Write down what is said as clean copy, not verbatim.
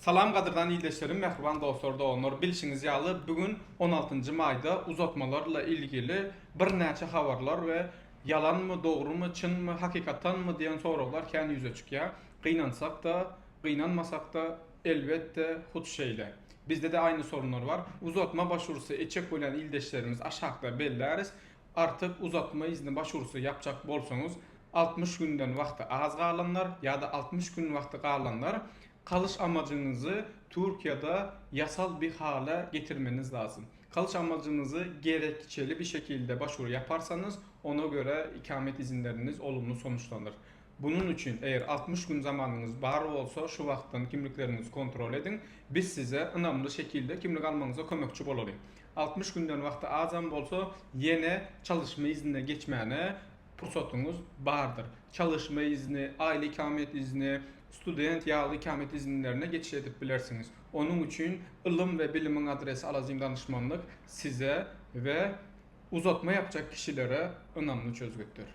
Salam gadyrdan ildeşlerim mähriban dostlar doganlar bilşiňiz ýaly bu gün 16-njy maýda uzatmalarla ilgili birnäçe habarlar we ýalanmy dogrumy çynmy hakykatanmy diýen soraglar kän ýüze çykýar gynansakda gynanmasakda elbetde hut şeýle bizde-de aýny sorunlar bar uzatma başwurusy etjek bolýan ildeşlerimiz aşakda belläris Artyk uzatma izni başwurusy ýapjak bolsaňyz, 60 günden wagty az galanlar ýa-da 60 gün wagty galanlar kalyş amajyňyzy Türkiýede ýasal bir hala getirmeniz lazym. Kalyş amajyňyzy gerekçeli bir şekilde başwuru ýaparsaňyz, ona göre ikamet izinleriniz olumly sonuçlanır. Bunuň üçin eger 60 gün zamanyňyz bar bolsa şu wagtdan kimlikleriňizi kontrol ediň, biz size ynamly şekilde kimlik almagyňyza kömekçi bolalyň. 60 günden wagty azam bolsa ýene çalyşma iznine geçmäne pursatyňyz bardyr. Çalyşma izni, aýly ikamet izni, student ýaly ikamet izinlerine geçiş edip bilersiňiz. Onuň üçin ylym we bilimiň adresi Alazim danyşmanlyk size we uzatma ýapjak kişilere ynamly çözgütdir.